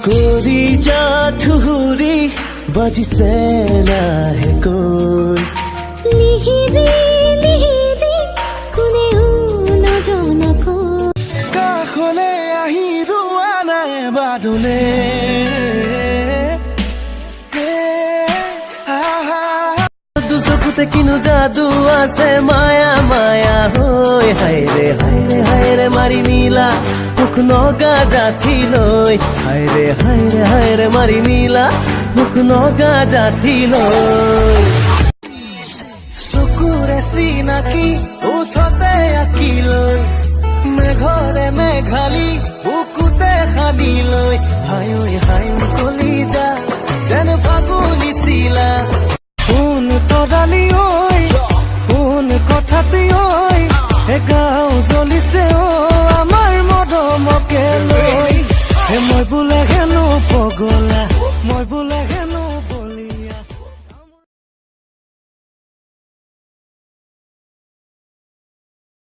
কলিজা থুহুৰি বাজিছে লাহেকৈ। লিহিৰি লিহিৰি কোনেও নজনাকৈ। কাষলে আহি ৰোৱা নাই বাদলে। দুচকুতে কিনো যাদু আছে, মায়া মায়া হৈ। হায় ৰে হায় ৰে হায় ৰে, মাৰি নীলা মোক নগা জাঠি লৈ। হায় ৰে হায় ৰে হায় ৰে, মাৰি নীলা মোক নগা জাঠি লৈ। চকুৰে চিনাকি উঠতে আঁকি লৈ, মেঘৰে মেঘালী বুকুতে সানি লৈ। হায় ঐ হায় ঐ কলিজা যেন ফাগুনি চিলা। সোণ তৰালি ঐ, সোণ কথাটি ঐ, হে গাঁও জ্বলিছে অ আমাৰ মৰমকে লৈ। হে মই বোলে হেনো পগলা, মই বোলে